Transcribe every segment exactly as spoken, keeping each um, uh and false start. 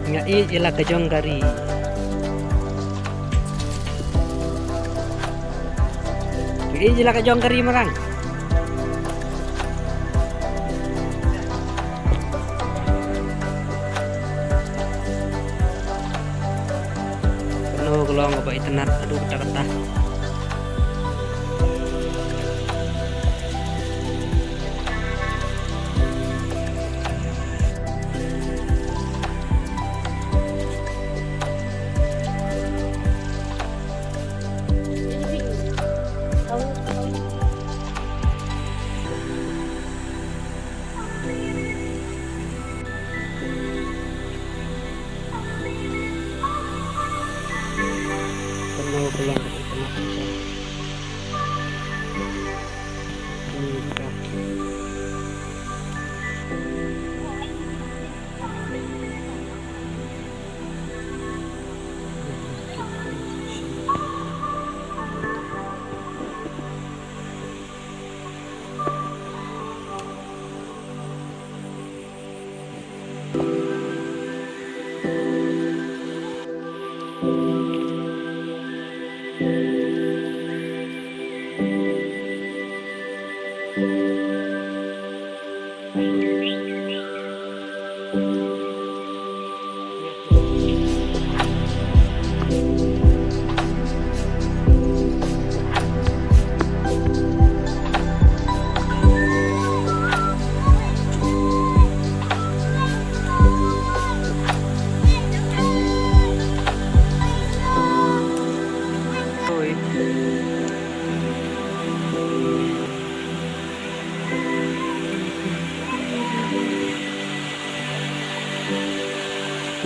Nga ïeit ïa la ka jong ka ri. Nga ïeit ïa la ka jong ka ri marang. Kano ka long kaba itynnad haduh katta katta.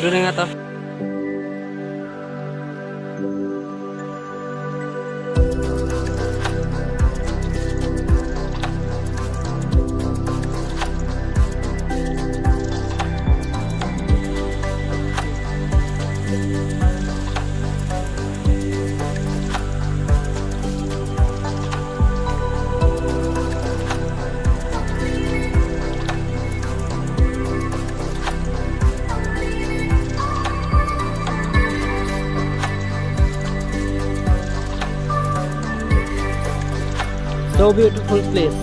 Dua dengan atas. So beautiful place.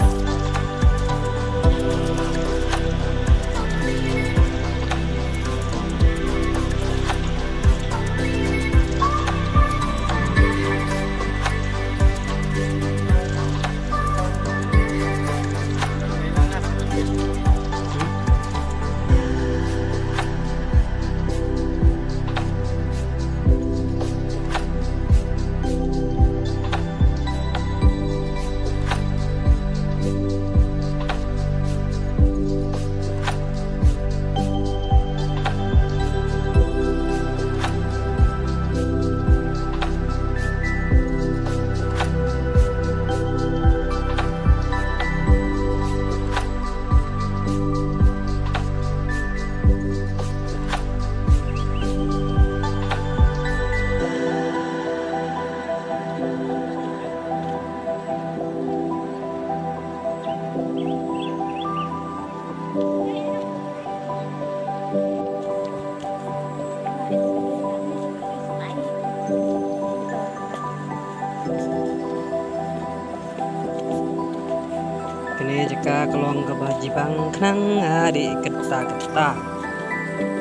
Kane jaka ka long kaba jibang khnang, ah, dih katta katta.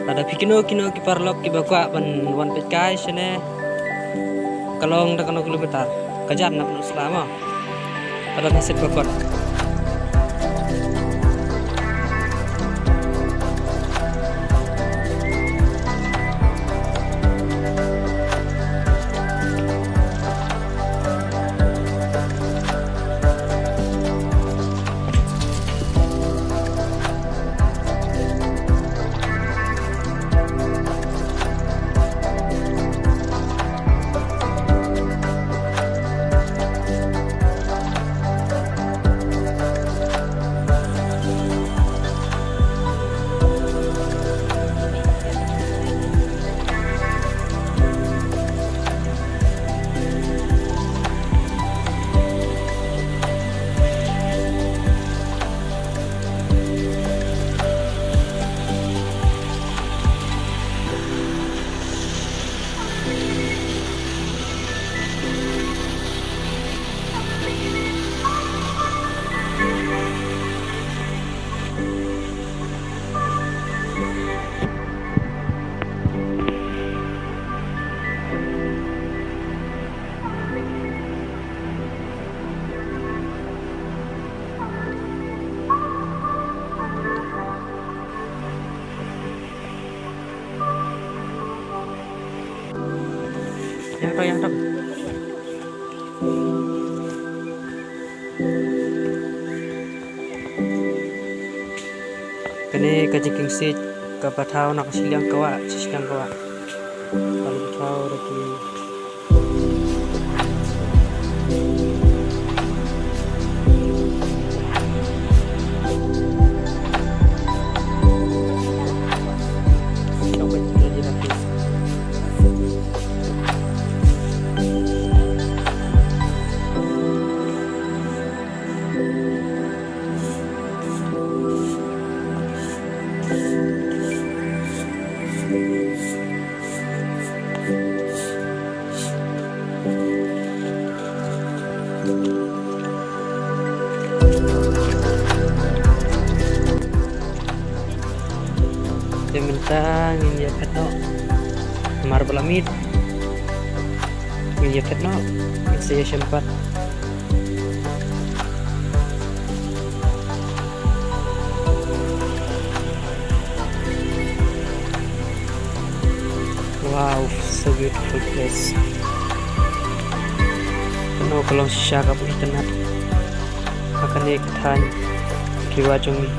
Lada phi kino kino ki paralok kiba kwah ban wan peit kai shane, ka long da kano kilometer, ka jan na Pynursla mo. Lada na sit bakon. Yang to, yang to. Kane ka jingkingsih kaba thaw na ka shiliang ka wah, shiliang ka wah. Kaba thaw da ki Te mynta ngin ïa phet noh. Namar ba la miet. Ngin ïa phet noh. Ngin sa ïashem pat. Wow, so beautiful place. Kano ka long shisha kaba itynnad ha kane ka thaiñ kiwa jong ngi.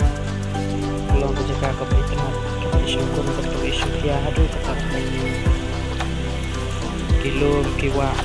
Ka long ka jaka kaba itynnad, kaba ishongkun, kaba ishongkhia haduh katta katta. Ki lum, ki wah.